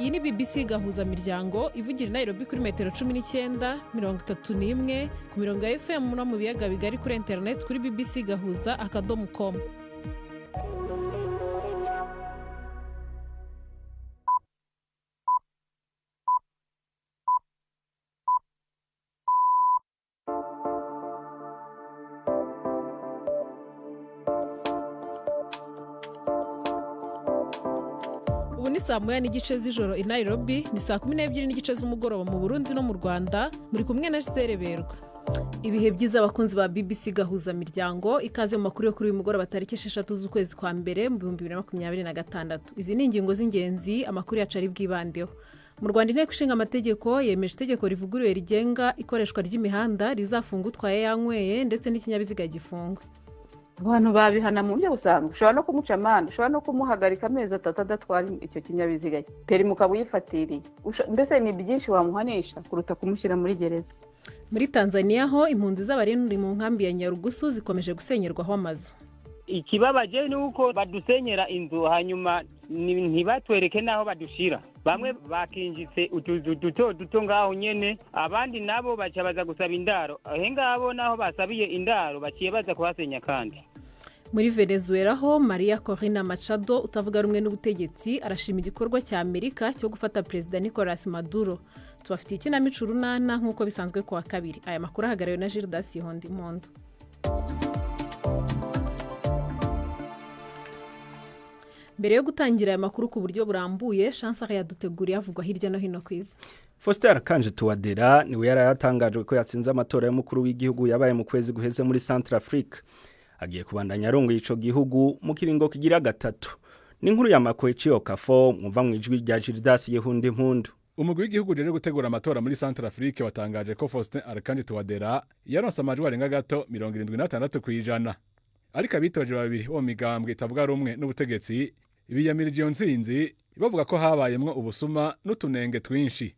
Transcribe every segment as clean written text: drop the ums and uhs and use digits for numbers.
Iyi ni BBC Gahuza Miryango ivugira i Nairobi kuri metero 19, 31, ku mirongo ya FM no mu biyaga bigari, kuri interineti kuri bbcgahuza.com. Ubu ni saa 1:30 z'ijoro i Nairobi, ni saa 12:30 z'umugoroba mu Burundi no mu Rwanda. Muri kumwe na Gisele Berwa. Ibihe byiza, abakunzi ba BBC Gahuza Miryango. Ikaze mu makuru yo kuri uyu mugoroba, tariki 6 z'ukwezi kwa mbere mu 2026. Izi ni ingingo z'ingenzi amakuru yacu ari bwibandeho. Mu Rwanda, Inteko Ishinga Amategeko yemeje itegeko rivuguruye rigenga ikoreshwa ry'imihanda, rizafunga utwaye yanyweye ndetse n'ikinyabiziga gifungwe. Abantu babihana mu buryo busanzwe: ushobora no kumuca amande, ushobora no kumuhagarika amezi 3 adatwara icyo kinyabiziga, perimi ukaba uyifatiriye. Mbese ni byinshi wamuhanisha kuruta kumushyira muri gereza. Muri Tanzania ho, impunzi z'Abarundi mu nkambi ya Nyarugusu zikomeje gusenyerwaho amazu. Ikibabaje ni uko badusenyera inzu, hanyuma ntibatwereke n'aho badushira. Bamwe bakinjitse utuzu duto duto ngaho nyene, abandi nabo baca baza gusaba indaro ahe ngabo. Naho basabiye indaro, baciye baza kuhasenya kandi. Muri Venezuela ho, Maria Corina Machado utavuga rumwe n'ubutegetsi arashima igikorwa cya Amerika cyo gufata Perezida Nicolas Maduro. Tubafitiye ikinamico Urunana nk'uko bisanzwe ku wa kabiri. Aya makuru ahagarariwe na Gildas Impondo. Mbere yo gutangira aya makuru ku buryo burambuye, Chancel yaduteguriye avugwa hirya no hino ku isi. Faustin Archange Touadera niwe yari yatangajwe ko yatsinze amatora y'umukuru w'igihugu yabaye mu kwezi guheze muri Centrafrique. Agiye kubandanya arongoye ico gihugu mu kiringo kigira gatatu. Ni inkuru ya Makoichi Okafo mwumva mu ijwi rya Gildas Yehundi Impundu. Umugwi w'igihugu ujejwe gutegura amatora muri Centrafrique watangaje ko Faustin Archange Touadera yaronse amajwi arenga gato 76%. Ariko abitoje babiri bo mu migambwe itavuga rumwe n'ubutegetsi biyamirije iyo ntsinzi, bavuga ko habayemwo ubusuma n'utunenge twinshi.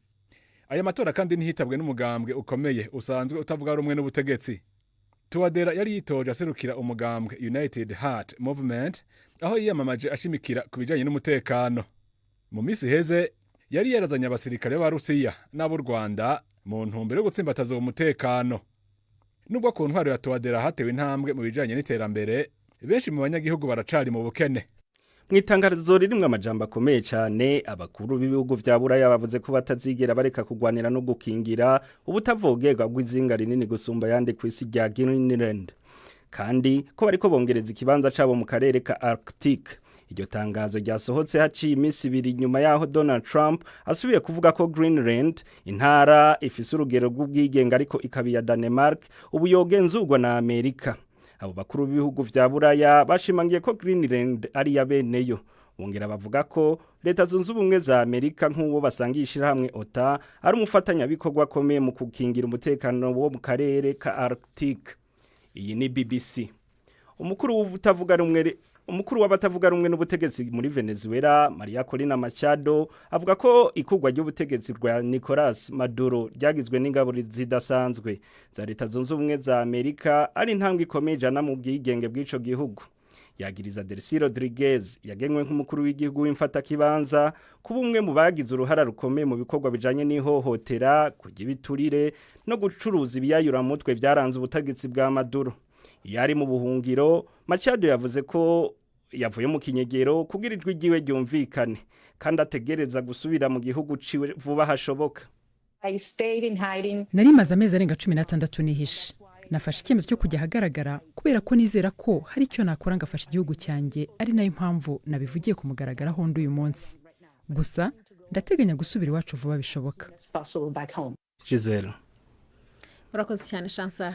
Aya matora kandi ntihitabwe n'umugambwe ukomeye usanzwe utavuga rumwe n'ubutegetsi. Touadera yari yitoje aserukira umugambwe United Heart Movement, aho yiyamamaje ashimikira ku bijanye n'umutekano. Mu misi iheze yari yarazanye abasirikare b'Abarusiya n'ab'u Rwanda mu ntumbero yo gutsimbataza uwo mutekano. Nubwo ku ntwaro ya Touadera hatewe intambwe mu bijanye n'iterambere, benshi mu banyagihugu baracari mu bukene. Mu itangazo ririmwo amajambo akomeye cyane, abakuru b'ibihugu vya Buraya bavuze ko batazigera bareka kugwanira no gukingira ubutavogerwa bw'izinga rinini gusumba ayandi ku isi rya Greenland, kandi ko bariko bongereza ikibanza cabo mu karere ka Arctic. Iryo tangazo ryasohotse haciye iminsi 2 nyuma yaho Donald Trump asubiye kuvuga ko Greenland, intara ifise urugero rw'ubwigenge ariko ikaba iya Denmark, ubu yogenzurwa na Amerika. Abo bakuru b'ibihugu vya Buraya bashimangiye ko Greenland ari ya beneyo, bongera bavuga ko Leta Zunze Ubumwe za Amerika, nk'uwo basangiye ishirahamwe OTAN, ari umufatanyabikorwa akomeye mu gukingira umutekano wo mu karere ka Arctic. Iyi ni BBC. Umukuru w'abatavuga rumwe n'ubutegetsi muri Venezuela, Maria Corina Machado, avuga ko ikurwa ry'ubutegetsi rwa Nicolas Maduro ryagizwe n'ingabo zidasanzwe za Leta Zunze Ubumwe za Amerika ari intambwe ikomeye ijana mu bwigenge bw'ico gihugu. Yagiriza Delcy Rodriguez, yagenwe nk'umukuru w'igihugu w'imfatakibanza, kuba umwe mu bagize uruhara rukomeye mu bikorwa bijanye n'ihohotera, kurya ibiturire no gucuruza ibiyayuramutwe byaranze ubutegetsi bwa Maduro. Iyo ari mu buhungiro, Machado yavuze ko yavuye mu kinyegero kugira ijwi ryiwe ryumvikane, kandi ategereza gusubira mu gihugu ciwe vuba hashoboka. Nari maze amezi arenga 16 nihishe. Nafashe icyemezo cyo kujya ahagaragara kubera ko nizera ko hari icyo nakora ngafasha igihugu cyanjye, ari nayo mpamvu nabivugiye ku mugaragaro aho ndi uyu munsi. Gusa ndateganya gusubira iwacu vuba bishoboka. Giselle. Urakoze cyane, Chancel.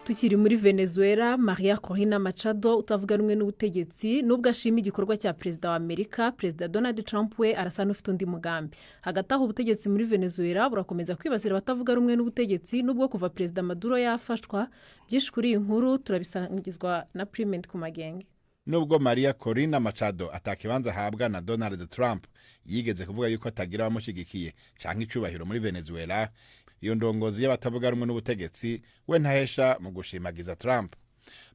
Tukiri muri Venezuela, Maria Corina Machado utavuga rumwe n'ubutegetsi, nubwo ashima igikorwa cya perezida wa Amerika, Perezida Donald Trump, we arasa n'ufite undi mugambi. Hagati aho, ubutegetsi muri Venezuela burakomeza kwibasira abatavuga rumwe n'ubutegetsi, nubwo kuva Perezida Maduro yafashwa. Byinshi kuri iyi nkuru turabisangizwa na Priment ku Magenge. Nubwo Maria Corina Machado atakibanza ahabwa na Donald Trump, yigeze kuvuga yuko atagira abamushyigikiye canke icubahiro muri Venezuela, iyo ndongozi y'abatavuga rumwe n'ubutegetsi we ntahesha mu gushimagiza Trump.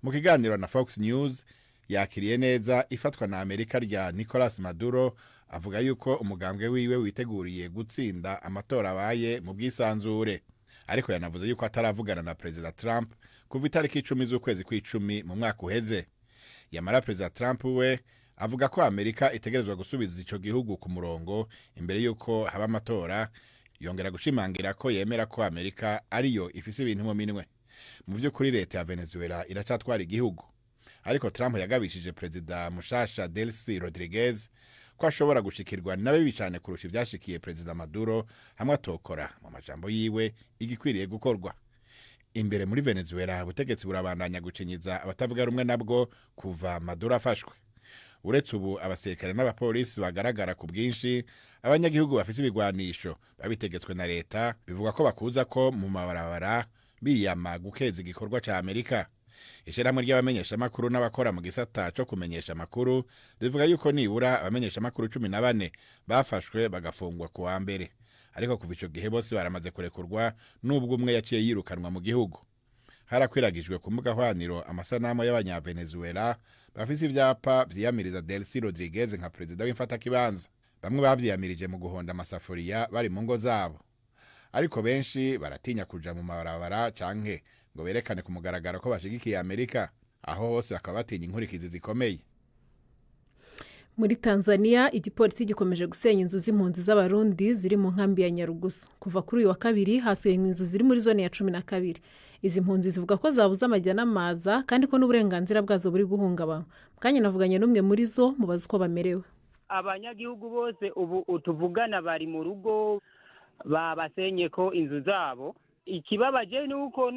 Mu kiganiro na Fox News Yakiriye neza ifatwa na Amerika rya Nicolas Maduro, avuga yuko umugambwe wiwe witeguriye gutsinda amatora abaye mu bwisanzure. Ariko yanavuze yuko ataravugana na Perezida Trump kuva itariki 10 z'ukwezi kw'icumi mu mwaka uheze. Yamara Perezida Trump we avuga ko Amerika itegerezwa gusubiza ico gihugu ku murongo imbere y'uko haba amatora, yongera gushimangira ko yemera ko Amerika ariyo ifise ibintu mu minwe. Mu by'ukuri leta ya Venezuela iracatwara igihugu. Ariko Trump yagabishije Perezida mushasha Delcy Rodriguez ko ashobora gushikirwa na bibi cyane kurusha ivyashikiye Perezida Maduro hamwe atokora, mu majambo yiwe, igikwiriye gukorwa. Imbere muri Venezuela, ubutegetsi burabandanya gucinyiza abatavuga rumwe nabwo kuva Maduro afashwe. Uretse ubu abasirikare n'abapolisi bagaragara ku bwinshi, abanyagihugu bafise ibigwanisho babitegetswe na leta bivuga ko bakuza ko mu mabarabara biyama gukeza igikorwa ca Amerika. Ishirahamwe ry'abamenyeshamakuru n'abakora mu gisata co kumenyesha amakuru rivuga yuko nibura abamenyeshamakuru 14 bafashwe bagafungwa ku wa mbere, ariko kuva ico gihe bose baramaze kurekurwa, n'ubwo umwe yaciye yirukanwa mu gihugu. Harakwiragijwe ku mbuga hwaniro amasanamu y'Abanyavenezuela bafise ivyapa vyiyamiriza Delcy Rodriguez nka perezida w'imfatakibanza. Bamwe bavyiyamirije mu guhonda amasafuriya bari mu ngo zabo, ariko benshi baratinya kuja mu mabarabara canke ngo berekane ku mugaragaro ko bashigikiye Amerika. Aho hose bakaba batinya inkurikizi zikomeye. Muri Tanzania, igipolisi gikomeje gusenya inzu z'impunzi z'Abarundi ziri mu nkambi ya Nyarugusu. Kuva kuri uyu wa kabiri hasuye inzu ziri muri zone ya 12. Izi mpunzi zivuga ko zabuze amajya n'amaza, kandi ko n'uburenganzira bwazo buri guhungabanywa. Mu kanya navuganye n'umwe muri zo, mubaza uko bamerewe. Abanyagihugu bose ubu tuvugana bari mu rugo, babasenye ko inzu zabo. Ikibabaje ni uko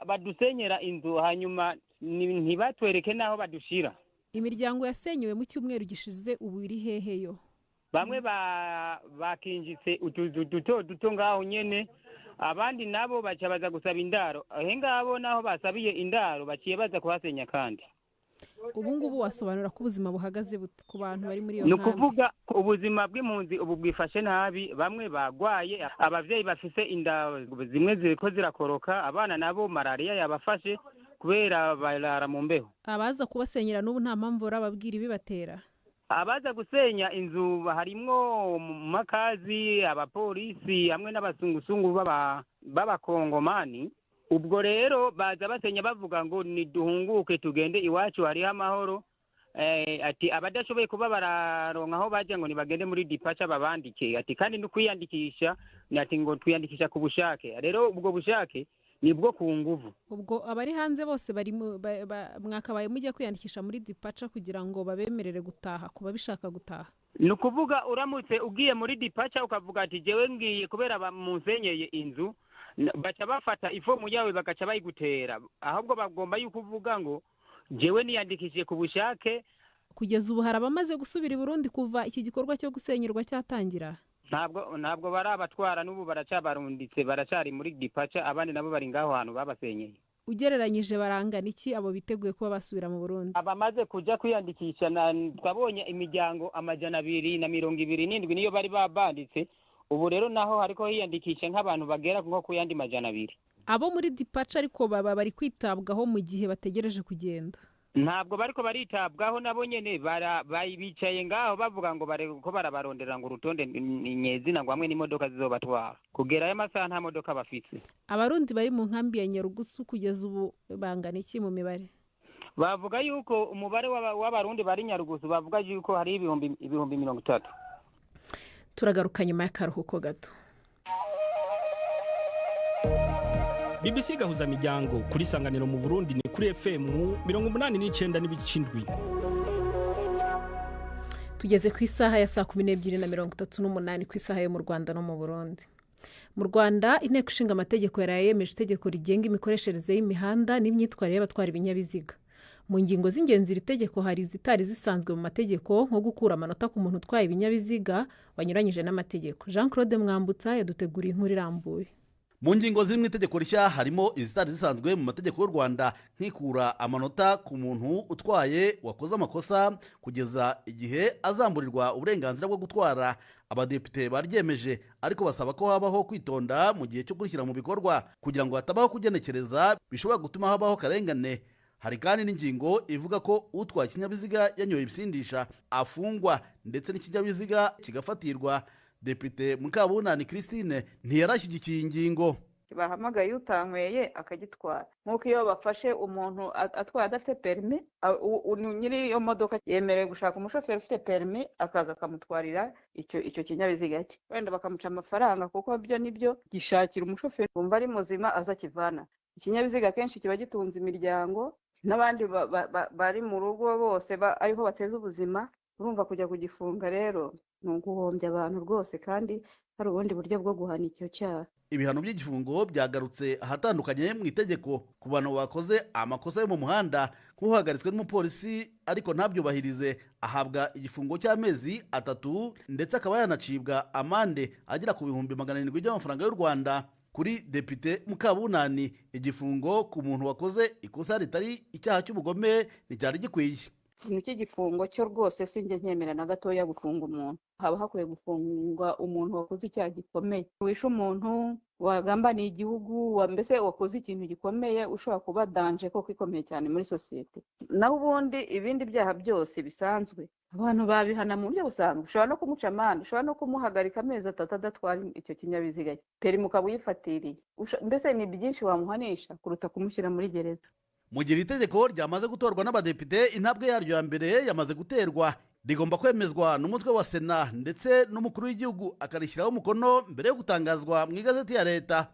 badusenyera inzu hanyuma ntibatwereke n'aho badushira. Imiryango yasenyewe mu cyumweru gishize ubu iri hehe yo? Bamwe bakinjitse utuzu duto duto ngaho nyene, abandi nabo baca baza gusaba indaro. Ahe ngabo naho basabiye indaro baciye baza kuhasenya kandi. Ubu ngubu wasobanura ko ubuzima buhagaze bute ku bantu bari muri iyo Ni nkambi? ukuvuga ubuzima bw'impunzi ubu bwifashe nabi. Bamwe bagwaye, abavyeyi bafise inda zimwe ziriko zirakoroka, abana nabo malariya yabafashe kubera barara mu mbeho. Abaza kubasenyera n'ubu nta mpamvu barababwira ibibatera? Abaza gusenya inzu harimwo makazi, abapolisi hamwe n'abasungusungu b'Abakongomani. Ubwo rero baza basenya bavuga ngo niduhunguke tugende iwacu hariho amahoro. Ati abadashoboye kuba bararonka aho baja ngo nibagende muri departure babandike, ati kandi no kwiyandikisha ni ati ngo twiyandikisha ku bushake. Rero ubwo bushake nibwo ku nguvu. Ubwo abari hanze bose bari mwakabaye mujya kwiyandikisha muri departure kugira ngo babemerere gutaha ku babishaka gutaha? Ni ukuvuga uramutse ugiye muri departure ukavuga ati jewe ngiye kubera bamunsenyeye inzu, baca bafata ifomu yawe bagaca bayigutera. Ahubwo bagomba yuko uvuga ngo jewe niyandikishije ku bushake. Kugeza ubu hari abamaze gusubira i Burundi kuva iki gikorwa cyo gusenyerwa cyatangira? Ntabwo barabatwara n'ubu, baracabarunditse, baracari muri departure. Abandi nabo bari ngaho hantu babasenyeye. Ugereranyije barangana iki abo biteguye kuba basubira mu Burundi? Abamaze kuja kwiyandikisha twabonye imiryango 227 niyo bari babanditse. Ubu rero naho hariko hiyandikisha nk'abantu bagera nko ku yandi 200. Abo muri departure ariko baba bari kwitabwaho mu gihe bategereje kugenda? Ntabwo bariko baritabwaho, nabo nyene bicaye ngaho bavuga ngo bariko barabarondera ngo urutonde nyezina ngo hamwe n'imodoka zizobatwara. Kugera ayo masaha nta modoka bafise. Abarundi bari mu nkambi ya Nyarugusu kugeza ubu bangana iki mu mibare? Bavuga yuko umubare w'Abarundi bari Nyarugusu, bavuga yuko hari 30,000. Turagaruka nyuma y'akaruhuko gato. BBC Gahuza Miryango kuri Sanganiro mu Burundi ni kuri FM 89.7. Tugeze ku isaha ya saa 12:38 ku isaha yo mu Rwanda no mu Burundi. Mu Rwanda, Inteko Ishinga Amategeko yaraye yemeje itegeko rigenga imikoreshereze y'imihanda n'imyitwarire y'abatwara ibinyabiziga. Mu ngingo z'ingenzi iri tegeko hari izitari zisanzwe mu mategeko, nko gukura amanota ku muntu utwaye ibinyabiziga wanyuranyije n'amategeko. Jean Claude Mwambutsa yaduteguriye inkuru irambuye. Mu ngingo ziri mu itegeko rishya harimo izitari zisanzwe mu mategeko y'u Rwanda, nk'ikura amanota ku muntu utwaye wakoze amakosa kugeza igihe azamburirwa uburenganzira bwo gutwara. Abadepite baryemeje, ariko basaba ko habaho kwitonda mu gihe cyo kurishyira mu bikorwa kugira ngo hatabaho kugenekereza bishobora gutuma habaho akarengane. Hari kandi n'ingingo ivuga ko utwaye ikinyabiziga yanyoye ibisindisha afungwa ndetse n'ikinyabiziga kigafatirwa. Depite Mukabunani Christine ntiyarashyigikiye ingingo. Bahamagaye utanyweye akagitwara, nk'uko iyo bafashe umuntu atwaye adafite perimi, nyiri iyo modoka yemerewe gushaka umushoferi ufite perimi akaza akamutwarira icyo kinyabiziga cye, wenda bakamuca amafaranga, kuko byo nibyo gishakira umushoferi wumva ari muzima aza akivana. Ikinyabiziga akenshi kiba gitunze imiryango n'abandi bari mu rugo bose ariho bateza ubuzima. Urumva kujya kugifunga rero ni uguhombya abantu rwose, kandi hari ubundi buryo bwo guhana icyo cyaha. Ibihano by'igifungo byagarutse ahatandukanye mu itegeko ku bantu bakoze amakosa yo mu muhanda. Nk'uhagaritswe n'umupolisi ariko ntabyubahirize ahabwa igifungo cy'amezi 3, ndetse akaba yanacibwa amande agera ku 700,000 by'amafaranga y'u Rwanda. Kuri Depite Mukabunani, igifungo ku muntu wakoze ikosa ritari icyaha cy'ubugome nticyari gikwiye. Ikintu cy'igifungo cyo rwose sinjye nkemera na gatoya gufunga umuntu. Haba hakwiye gufungwa umuntu wakoze icyaha gikomeye, wishe umuntu, wagambaniye igihugu, mbese wakoze ikintu gikomeye ushobora kuba danje koko ikomeye cyane muri sosiyete. Naho ubundi ibindi byaha byose bisanzwe abantu babihana mu buryo busanzwe, ushobora no kumuca amande, ushobora no kumuhagarika amezi 3 adatwara icyo kinyabiziga cye, perimi ukaba uyifatiriye, mbese ni byinshi wamuhanisha kuruta kumushyira muri gereza. Mu gihe itegeko ryamaze gutorwa n'abadepite, intambwe yaryo ya mbere yamaze guterwa. Rigomba kwemezwa n'umutwe wa Sena ndetse n'umukuru w'igihugu akarishyiraho umukono mbere yo gutangazwa mu igazeti ya leta.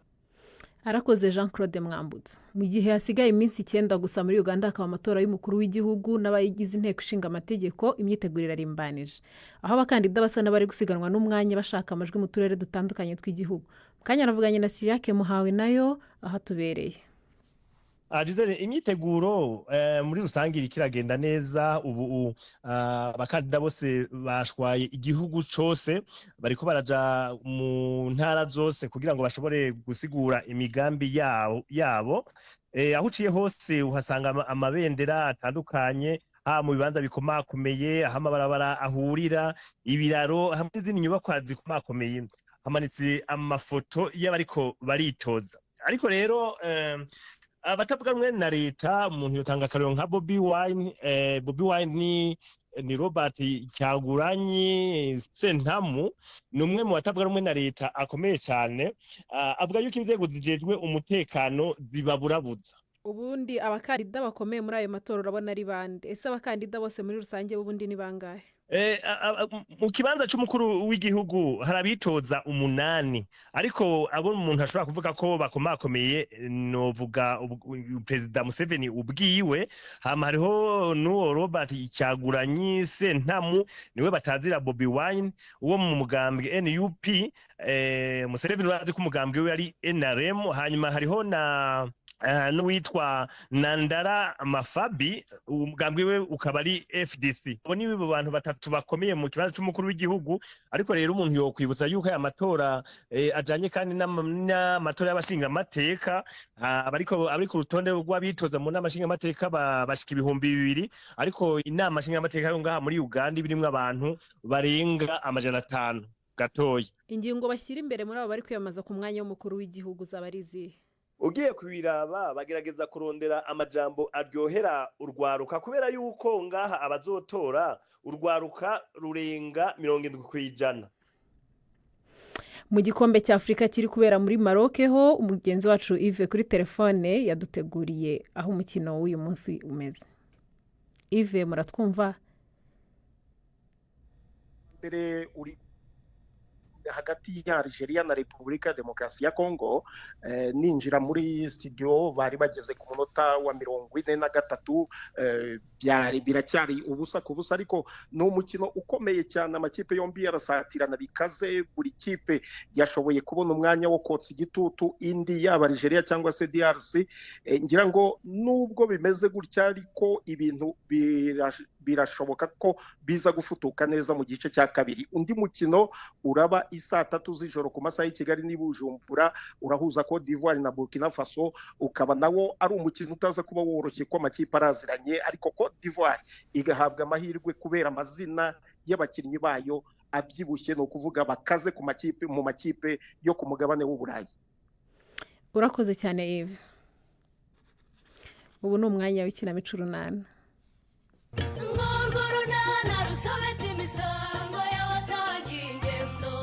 Arakoze Jean Claude Mwambutsa. Mu gihe hasigaye iminsi 9 gusa muri Uganda hakaba amatora y'umukuru w'igihugu n'abayigize inteko ishinga amategeko, imyiteguro irarimbanije, aho abakandida basa n'abari gusiganwa n'umwanya bashaka amajwi mu turere dutandukanye tw'igihugu. Mu kanya aravuganye na Siriyake Muhawe nayo aho atubereye. Gisele, imyiteguro muri rusange iriko iragenda neza. Ubu abakandida bose bashwaye igihugu cose, bariko baraja mu ntara zose kugira ngo bashobore gusigura imigambi yabo. Aho uciye hose uhasanga amabendera atandukanye, haba mu bibanza bikomakomeye, aho amabarabara ahurira, ibiraro hamwe n'izindi nyubakwa zikomakomeye, hamanitse amafoto y'abariko baritoza. Ariko rero abatavuga rumwe na leta, umuntu yotanga akarorero nka Bobi Wine. Bobi Wine ni Robert Kyagulanyi Ssentamu, ni umwe mu batavuga rumwe na leta akomeye cyane. Avuga yuko inzego zijejwe umutekano zibaburabuza. Ubundi abakandida bakomeye muri ayo matora urabona ari bande? Ese abakandida bose muri rusange ubundi ni bangahe? Mu kibanza c'umukuru w'igihugu hari abitoza 8, ariko abo umuntu ashobora kuvuga ko bakomakomeye novuga Perezida Museveni ubwiwe, hama hariho n'uwo Robert Kyagulanyi Ssentamu niwe batazira Bobi Wine uwo mu mugambwe NUP. Museveni urazi ko umugambwe we ari NRM. Hanyuma hariho na n'uwitwa Nandala Mafabi, umugambwe we ukaba ari FDC. Abo ni bo bantu batatu bakomeye mu kibanza c'umukuru w'igihugu. Ariko rero umuntu yokwibutsa yuko aya matora ajanye kandi n'amatora y'abashingamateka. Abariko abari ku rutonde rw'abitoza mu nama nshingamateka bashika 2000, ariko inama nshingamateka yo ngaha muri Uganda ibirimwo abantu barenga 500 gatoya. Ingingo bashyira imbere muri abo bari kwiyamamaza ku mwanya w'umukuru w'igihugu zaba ari izihe? Ugiye kubiraba bagerageza kurondera amajambo aryohera urwaruka, kubera yuko ngaha abazotora urwaruka rurenga 70%. Mu gikombe cya Afurika kiri kubera muri Maroc ho, umugenzi wacu Yves kuri telefone yaduteguriye aho umukino w'uyu munsi umeze. Yves, muratwumva? Mbere uri hagati ya Algeria na Repubulika ya Demokarasi ya Kongo. Ninjira muri studio bari bageze ku munota wa 43, byari biracyari 0-0, ariko ni umukino ukomeye cyane. Amakipe yombi yarasatirana bikaze, buri kipe yashoboye kubona umwanya wo kotsa igitutu indi, yaba Algeria cyangwa se DRC. Ngira ngo nubwo bimeze gutya ariko ibintu birashoboka ko biza gufutuka neza mu gice cya kabiri. Undi mukino uraba isaa 3 z'ijoro ku masaha y'i Kigali n'i Bujumbura, urahuza Cote d'Ivoire na Burkina Faso, ukaba nawo ari umukino utaza kuba woroshye ko amakipe araziranye, ariko Cote d'Ivoire igahabwa amahirwe kubera amazina y'abakinnyi bayo abyibushye, ni ukuvuga bakaze ku makipe mu makipe yo ku mugabane w'Uburayi. Urakoze cyane Yves. Ubu ni umwanya w'ikinamico Urunana. Urwo runana rusobetse imisango y'abasangiye ingendo.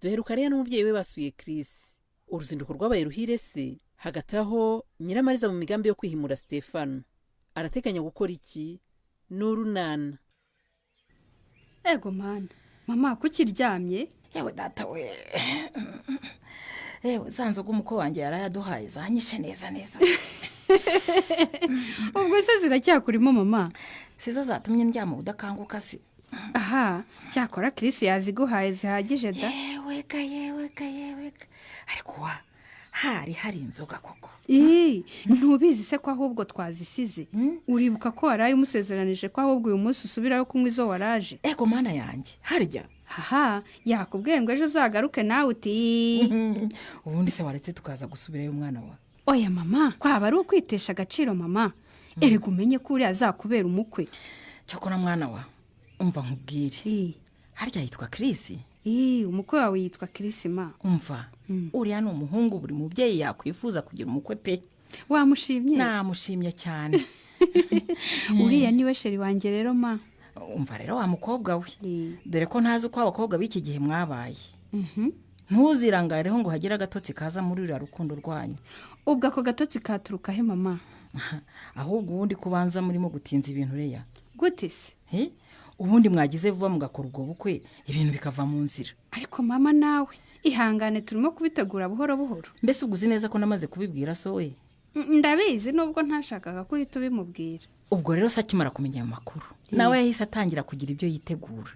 Duheruka rero n'umubyeyi we basuye Chris. Uruzinduko rwabaye ruhire se? Hagati aho, Nyiramariza mu migambi yo kwihimura Stefano arateganya gukora iki? Ni Urunana. Ego mana, mama, kuki uryamye? Yewe data we, yewe, za nzoga umukwe wanjye yarayaduhaye zanyishe neza neza. Ubwo se ziracyakurimo, mama? Sizo zatumye ndyama udakanguka se? Aha, cyakora Chris yaziguhaye zihagije da. Yewega, yewega, yewega, ariko wa hari inzoga koko. Ii, ntubizi se ko ahubwo twazisize? Uribuka ko waraye umusezeranije ko ahubwo uyu munsi usubirayo kunywa izo waraje? Ego mana yanjye, harya? Haha, yakubwiye ngo ejo uzagaruke, nawe uti. Ubundi se waretse tukaza gusubirayo, umwana wa? Oya mama, kwaba ari ukwitesha agaciro. Mama, erega umenye ko uriya azakubera umukwe. Cyakora mwana wa, umva nkubwire, harya yitwa Chris? Ii, umukwe wawe yitwa Chris, ma. Umva, uriya ni umuhungu buri mubyeyi yakwifuza kugira umukwe pe. Wamushimye? Namushimye cyane. Uriya niwe chéri wanjye rero, ma. Umva rero wa mukobwa we, dore ko ntazi uko abakobwa b'iki gihe mwabaye, ntuzirangareho ngo hagire agatotsi kaza muri uriya rukundo rwanyu. Ubwo ako gatotsi katuruka he, mama? Ahubwo ubundi kubanza murimo gutinza ibintu reya. Gute se? Ubundi mwagize vuba mugakora ubwo bukwe, ibintu bikava mu nzira. Ariko mama, nawe ihangane, turimo kubitegura buhoro buhoro. Mbese ubwo uzi neza ko namaze kubibwira so we? Ndabizi, nubwo ntashakaga ko uhita ubimubwira. Ubwo rero se akimara kumenya ayo makuru, nawe yahise atangira kugira ibyo yitegura.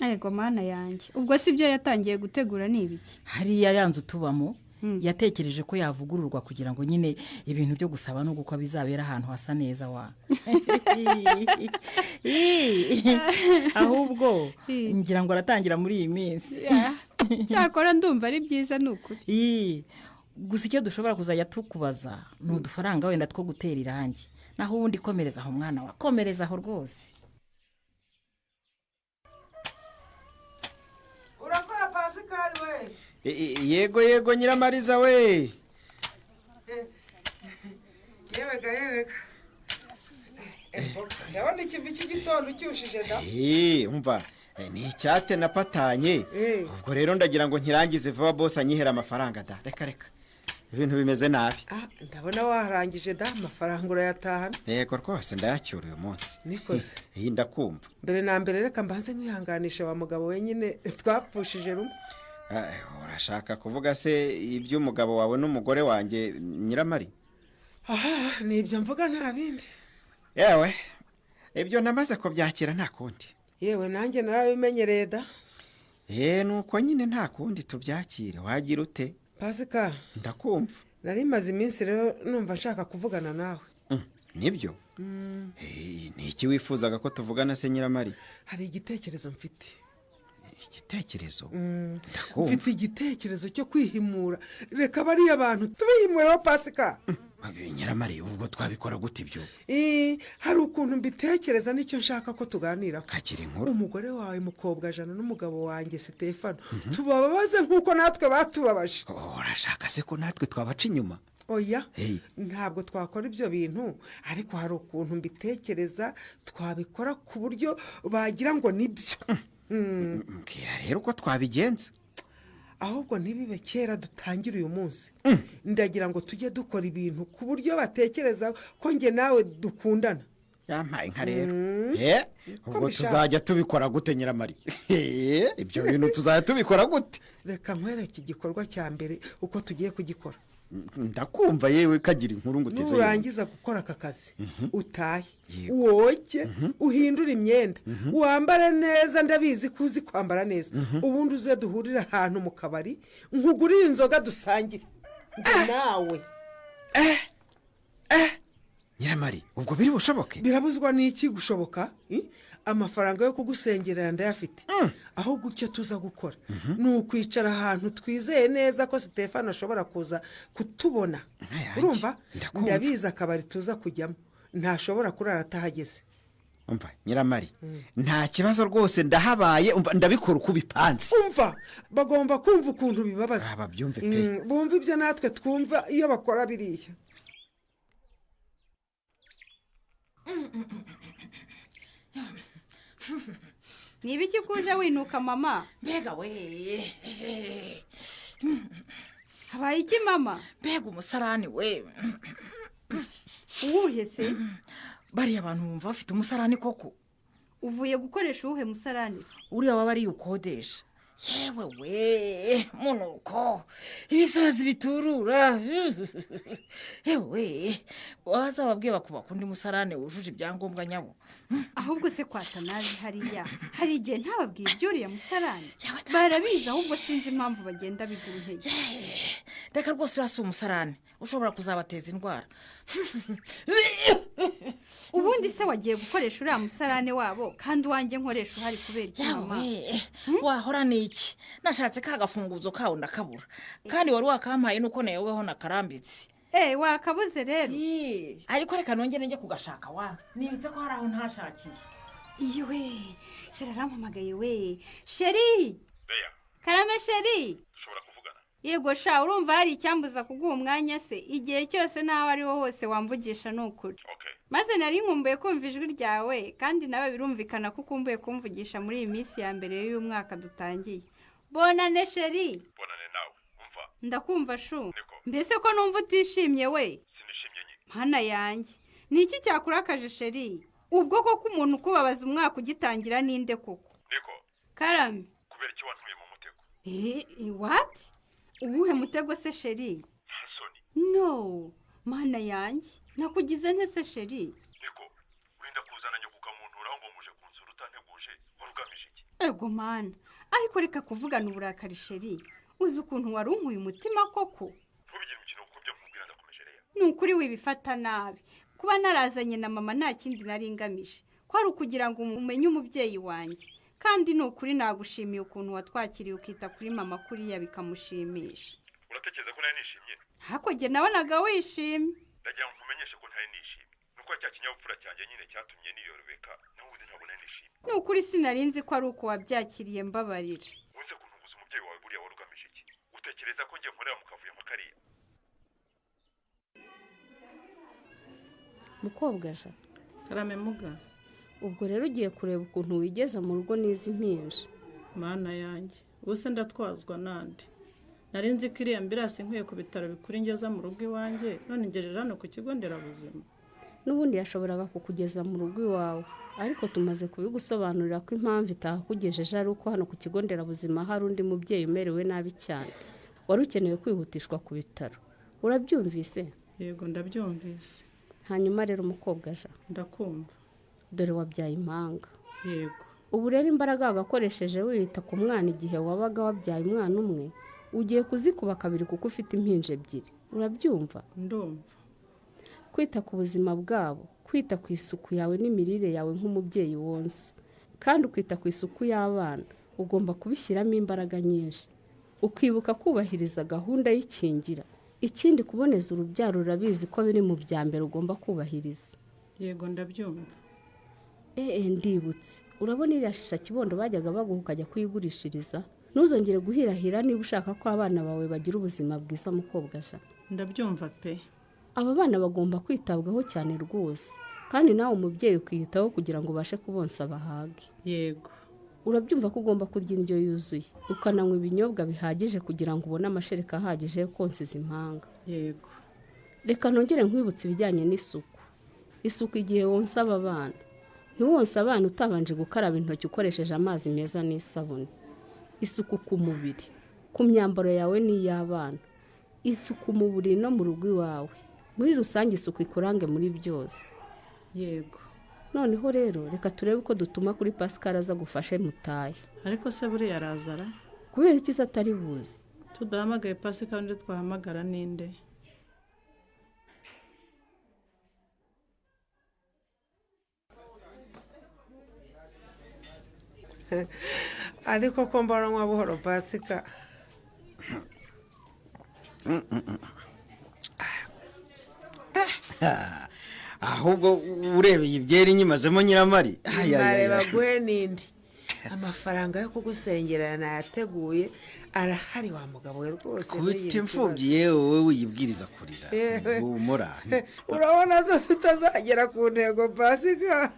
Ego mana yanjye, ubwo si ibyo yatangiye gutegura ni ibiki? Hariya ya nzu tubamo, yatekereje ko yavugururwa kugira ngo nyine ibintu byo gusaba no gukwa bizabera ahantu hasa neza wa. Ahubwo ngira ngo aratangira muri iyi minsi. Cyakora ndumva ari byiza, ni ukuri. Gusa icyo dushobora kuzajya tukubaza ni udufaranga wenda two gutera irangi, naho ubundi komereza aho, mwana wa, komereza aho rwose. Urakora, Pasikari we? Yego, yego, Nyiramariza we. Yewega, yewega, ndabona ikivi cy'igitondo cyushije da. Umva, ni icyate napatanye. Ubwo rero ndagira ngo nkirangize vuba, bose anyihera amafaranga da. Reka reka, ibintu bimeze nabi. Ndabona warangije da, amafaranga urayatahana. Yego rwose, ndayacyura uyu munsi. Nikoze. Iyi, ndakumva. Mbere na mbere reka mbanze nkihanganisha wa mugabo wenyine twapfushije rumwe. Urashaka kuvuga se iby'umugabo wawe n'umugore wanjye, Nyiramari? Aha, ni ibyo mvuga, nta bindi. Yewe, ibyo namaze kubyakira, nta kundi. Yewe, nanjye narabimenyereye da. Eee, nuko nyine nta kundi, tubyakire, wagira ute? Pasika. Ndakumva. Nari maze iminsi rero numva nshaka kuvugana nawe. Nibyo? Ni iki wifuzaga ko tuvugana se, Nyiramari? Hari igitekerezo mfite. Igitekerezo? Mfite igitekerezo cyo kwihimura. Reka bariya bantu tubihimuraho, Pasika. Nyiramari, ubwo twabikora gute ibyo? Hari ukuntu mbitekereza, nicyo nshaka ko tuganiraho. Kakiri inkuru. Umugore wawe mukobwa jana n'umugabo wanjye Sitefano, tubababaze nk'uko natwe batubabaje. Urashaka se ko natwe twabaca inyuma? Oya, ntabwo twakora ibyo bintu, ariko hari ukuntu mbitekereza twabikora ku buryo bagira ngo nibyo. Mbwira rero uko twabigenza. Ahubwo ntibibe kera, dutangire uyu munsi. Ndagira ngo tujye dukora ibintu ku buryo batekereza ko njye nawe dukundana. Yampaye inka rero. Ubwo tuzajya tubikora gute, Nyiramari? Ibyo bintu tuzajya tubikora gute? Reka nkwereke igikorwa cya mbere uko tugiye kugikora. Ndakumva yewe, kagira inkuru ngo uteze. Nurangiza gukora aka kazi, utahe, woge, uhindure imyenda, wambare neza, ndabizi ko uzi kwambara neza. Ubundi uze duhurire ahantu mu kabari, nkugurire inzoga, dusangire nawe. Nyiramari, ubwo biri bushoboke? Birabuzwa n'iki gushoboka? Amafaranga yo kugusengerera ndayafite. Ahubwo icyo tuza gukora ni ukwicara ahantu twizeye neza ko Sitefani ashobora kuza kutubona. Urumva, ndabizi akabari tuza kujyamo ntashobora kurara atahageze. Umva Nyiramari, nta kibazo rwose, ndahabaye. Umva, ndabikora uko ubipanze. Umva, bagomba kumva ukuntu bibabaza. Babyumve pe. Bumva ibyo natwe twumva iyo bakora biriya. Ni ibiki kuje winuka mama? Mbega we, habaye iki mama? Mbega umusarani we. Uwuhe se? Bariya bantu bumva bafite umusarani koko. Uvuye gukoresha uwuhe musarani se? Uriya waba ariyo ukodesha. Yewe we, munuko ibisazi biturura. Yewe, wazababwiye bakubaka undi musarane wujuje ibyangombwa nyabo. Ahubwo se kwata nabi hariya, hari igihe ntababwiye iby'uriya musarane. Barabizi, ahubwo sinzi impamvu bagenda bigura intege. Reka rwose, uriya si umusarane, ushobora kuzabateza indwara. Ubundi se wagiye gukoresha uriya musarane wabo kandi uwanjye nkoresha uhari kubera iki mama? Yawe, wahora ni iki? Nashatse ka gafunguzo kawo ndakabura, kandi wari wakampaye, nuko nayobeho nakarambitse. Eh, wakabuze rero. Ariko reka nongere njye kugashaka wa, nibutse ko hari aho ntashakiye. Iwe chéri arampamagaye we. Chéri! Karame chéri. Yego sha, urumva hari icyambuza kuguha umwanya se? Igihe cyose n'aho ari wo hose wamvugisha, ni ukuri. Maze nari nkumbuye kumva ijwi ryawe, kandi nawe birumvikana ko ukumbuye kumvugisha muri iyi minsi ya mbere y'uyu mwaka dutangiye. Bonane chéri. Bonane nawe, umva. Ndakumva chou. Mbese ko numva utishimye we? Mana yanjye, ni iki cyakurakaje chéri? Ubwo koko umuntu ukubabaza umwaka ugitangira ninde koko? Niko. Karame. Kubera iki wantuye mu mutego? Eh, what? Uwuhe mutego se chéri? Nta soni. No, mana yanjye, nakugize nte se chéri? Niko, urinda kuzana nyoko ukamunturaho ngo muje kunsura utanteguje, wari ugamije iki? Ego mana, ariko reka kuvugana uburakari chéri. Uzi ukuntu wari unkuye umutima koko? Ntubigire umukino kuko ibyo nkubwira ndakomeje, Leya. Ni ukuri wibifata nabi. Kuba narazanye na mama nta kindi nari ngamije, kwari ukugira ngo umenye umubyeyi wanjye. Kandi ni ukuri nagushimiye ukuntu watwakiriye, ukita kuri mama kuriya bikamushimisha. Uratekereza ko nari nishimye? Hakurya nabonaga wishimye. Ndagira ngo nkumenyeshe ko ntari nishimye. Nuko cya kinyabupfura cyanjye nyine cyatumye niyorobeka, naho ubundi ntabwo nari nishimye. Ni ukuri sinari nzi ko ari uko wabyakiriye, mbabarira. Wunze kuntunguza umubyeyi wawe buriya wari ugamije iki? Utekereza ko njye nkorera mu kavuyo nka kariya? Mukobwa ja. Karame muga. Ubwo rero ugiye kureba ukuntu wigeza mu rugo n'izi mpinja. Mana yanjye, ubu se ndatwazwa nande? Nari nzi ko iriya ambulance nkwiye ku bitaro bikuru ingeza mu rugo iwanjye, none ngejeje hano ku kigo nderabuzima. N'ubundi yashoboraga kukugeza mu rugo iwawe, ariko tumaze kubigusobanurira ko impamvu itahakugejeje ari uko hano ku kigo nderabuzima hari undi mubyeyi umerewe nabi cyane wari ukeneye kwihutishwa ku bitaro. Urabyumvise? Yego, ndabyumvise. Hanyuma rero umukobwa ja. Ndakumva. Dore wabyaye impanga. Yego. Ubu rero imbaraga wagakoresheje wita ku mwana igihe wabaga wabyaye umwana umwe, ugiye kuzikuba kabiri kuko ufite impinja ebyiri. Urabyumva? Ndumva. Kwita ku buzima bwabo, kwita ku isuku yawe n'imirire yawe nk'umubyeyi wonsa, kandi ukita ku isuku y'abana, ugomba kubishyiramo imbaraga nyinshi, ukibuka kubahiriza gahunda y'ikingira. Ikindi, kuboneza urubyaro urabizi ko biri mu bya mbere ugomba kubahiriza. Yego, ndabyumva. Ee, ndibutse, urabona iriya shisha kibondo bajyaga baguha ukajya kuyigurishiriza? Ntuzongere guhirahira niba ushaka ko abana bawe bagira ubuzima bwiza, mukobwa ja. Ndabyumva pe. Aba bana bagomba kwitabwaho cyane rwose, kandi nawe umubyeyi ukiyitaho kugira ngo ubashe kubonsa bahage. Yego. Urabyumva ko ugomba kurya indyo yuzuye, ukananywa ibinyobwa bihagije kugira ngo ubone amashereka ahagije yo konsa izi mpanga. Yego. Reka nongere nkwibutse ibijyanye n'isuku. Isuku igihe wonsa aba bana: ntiwonse abana utabanje gukaraba intoki ukoresheje amazi meza n'isabune. Isuku ku mubiri, ku myambaro yawe n'iy'abana, isuku mu buriri no mu rugo iwawe, muri rusange isuku ikurange muri byose. Yego. Noneho rero reka turebe uko dutuma kuri Pascal aza gufashe mutahe. Ariko se buriya arazara? Kubera iki se atari buze? Tudahamagaye Pascal, undi twahamagara ninde? Ariko ko mbona buhoro, Pasika? Ahubwo urebeye ibyeri nyimazemo, nyiramari. Ntareba guhe n'indi. Amafaranga yo kugusengera nayateguye, arahari wa mugabo we rwose. Kubita Ntugire ikibazo. Imfubyi yewe, wowe wiyibwiriza kurira. Yewe. Humura. Urabona ko tutazagera ku ntego, Pasika?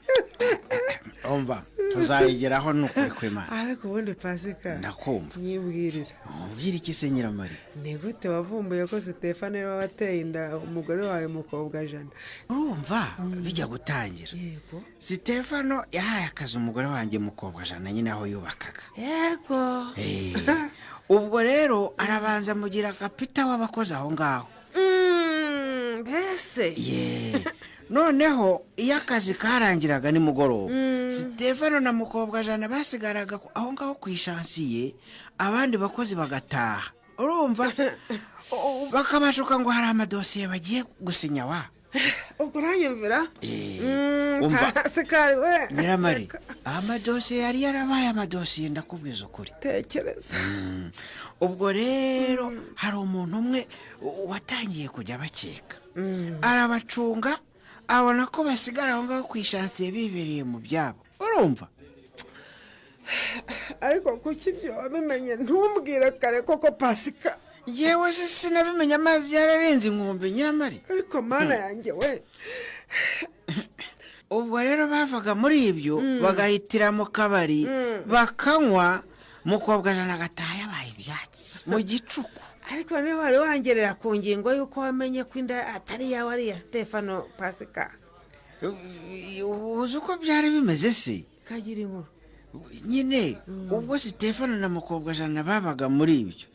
Umva, tuzayigeraho ni ukuri kw'Imana. Ariko ubundi, Pasika, Ndakumva. nyibwirira. Ubwira iki se, Nyiramari? Ni gute wavumbuye ko Sitefani ariwe wateye inda umugore wawe Mukobwa Jana? Urumva, bijya gutangira, Sitefano yahaye akazi umugore wanjye Mukobwa Jana nyine aho yubakaga. Ubwo rero arabanza amugira kapita w'abakozi aho ngaho. Mbese Ye, noneho iyo akazi karangiraga nimugoroba, Sitefano na Mukobwa Jana basigaraga aho ngaho ku ishansiye, abandi bakozi bagataha. Urumva, bakabashuka ngo hari amadosiye bagiye gusinya wa. Ubwo uranyumvira. Umva. Pasikari we. Nyiramari, amadosiye yari yarabaye amadosiye, ndakubwiza ukuri. Tekereza. Ubwo rero hari umuntu umwe watangiye kujya bakeka, arabacunga, abona ko basigara aho ngaho ku ishansiye bibereye mu byabo, urumva. Ariko kuki ibyo wabimenye ntumbwire kare koko, Pasika? Yewe se, sinabimenye amazi yararenze inkombe, Nyiramari. Ariko Mana yanjye we! Ubwo rero bavaga muri ibyo bagahitira mu kabari, bakanywa, Mukobwa Jana agataha yabaye ibyatsi mu gicuku. Ariko niba wari wangerera ku ngingo y'uko wamenye ko inda atari iyawe, ari iya Stefano, Pasika. Uzi uko byari bimeze se? Kagira inkuru. Nyine ubwo Sitefano na Mukobwa Jana babaga muri ibyo,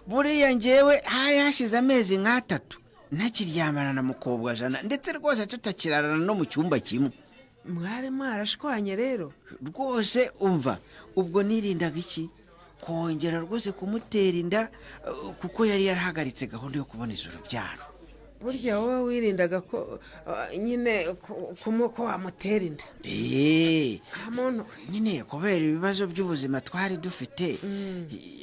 buriya ngewe hari hashize amezi nk'atatu ntakiryamana na Mukobwa Jana, ndetse rwose tutakirarana no mu cyumba kimwe. Mwari mwarashwanye rero. Rwose umva, ubwo nirindaga iki kongera rwose kumutera inda, kuko yari yarahagaritse gahunda yo kuboneza urubyaro. Burya wowe wirindaga ko nyine ko wamutera inda? Eee. Muntu. Nyine kubera ibibazo by'ubuzima twari dufite.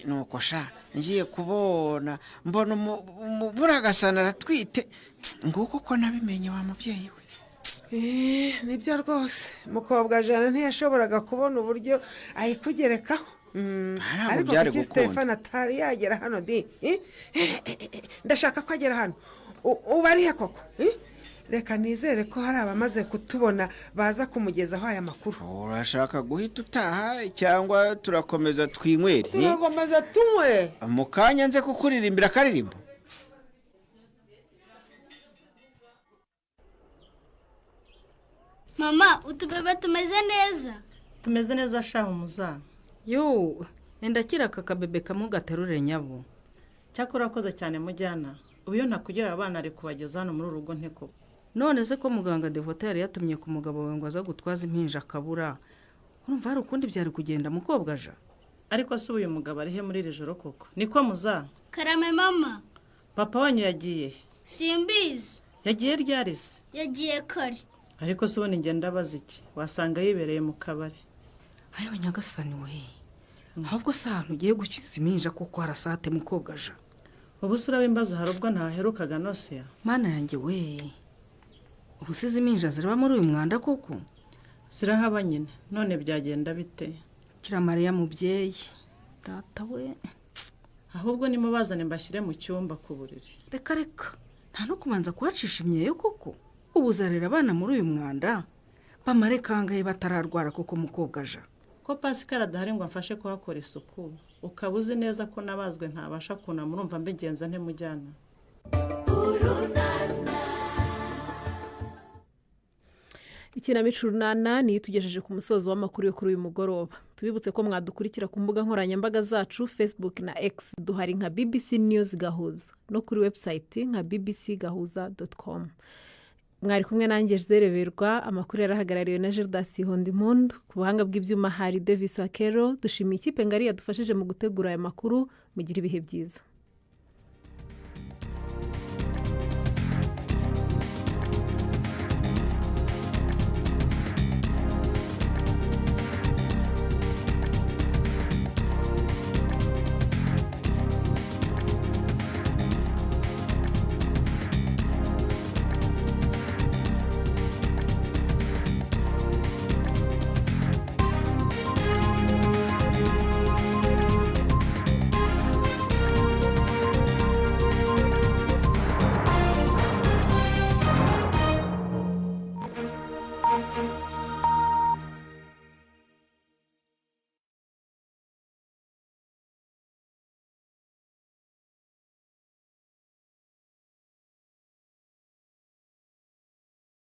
Nuko sha, ngiye kubona mbona buragasana aratwite. Nguko ko nabimenye wa mubyeyi we. Nibyo rwose, Mukobwa Jana ntiyashoboraga kubona uburyo ayikugerekaho. Ntabwo Ariko byari kuki gukunda. Stefano atari yagera hano di? Ndashaka ko agera hano. Ubu arihe koko? Reka nizere ko hari abamaze kutubona baza kumugezaho aya makuru. Urashaka guhita utaha cyangwa turakomeza twinywere? Turakomeza tunywe. Mu kanya nze kukuririmbira akaririmbo. Mama, utubebe tumeze neza? Tumeze neza shahu muza. Yo, enda kira aka kabebe kamwe gaterure nyabo. Cyakora urakoze cyane mujyana. Ubu iyo ntakugira abana ari kubageza hano muri uru rugo nteko. None se ko muganga Devota yari yatumye ku mugabo wawe ngo aze gutwaza impinja akabura, urumva hari ukundi byari kugenda, mukobwa aja? Ariko se ubu uyu mugabo ari he muri iri joro koko? Niko muza? Karame mama. Papa wanyu yagiye he? Simbizi. Yagiye ryari se? Yagiye kare. Ariko se ubundi ngenda abaza iki? Wasanga yibereye mu kabari. Ayo nyagasani we, ahubwo se ahantu ugiye gukiza impinja koko harasate, mukobwa aja? Ubu se urabimbaza, hari ubwo ntaherukaga nose. Mana yanjye we, ubu se izi mpinja ziraba muri uyu mwanda koko? Zirahaba nyine, none byagenda bite? Kiramariya mubyeyi data we. Ahubwo nimubazane mbashyire mu cyumba ku buriri. Reka reka, nta no kubanza kuhacisha imyeyo koko. Ubu uzarera abana muri uyu mwanda bamare kangahe batararwara koko, mukobwa aja? Ko Pascal adahari ngo amfashe kuhakora isuku, ukaba uzi neza ko nabazwe ntabasha kunama, urumva mbigenza nte mujyana? Ikinamico Urunana niyo itugejeje ku musozo w'amakuru yo kuri uyu mugoroba. Tubibutse ko mwadukurikira ku mbuga nkoranyambaga zacu, Facebook na X duhari nka BBC News Gahuza, no kuri website nka bbcgahuza.com. Mwari kumwe nanjye Zereberwa. Amakuru yarahagarariwe na Gildas Impundu, ku buhanga bw'ibyuma hari Davis Akero. Dushimiye ikipe ngari yadufashije mu gutegura aya makuru. Mugira ibihe byiza.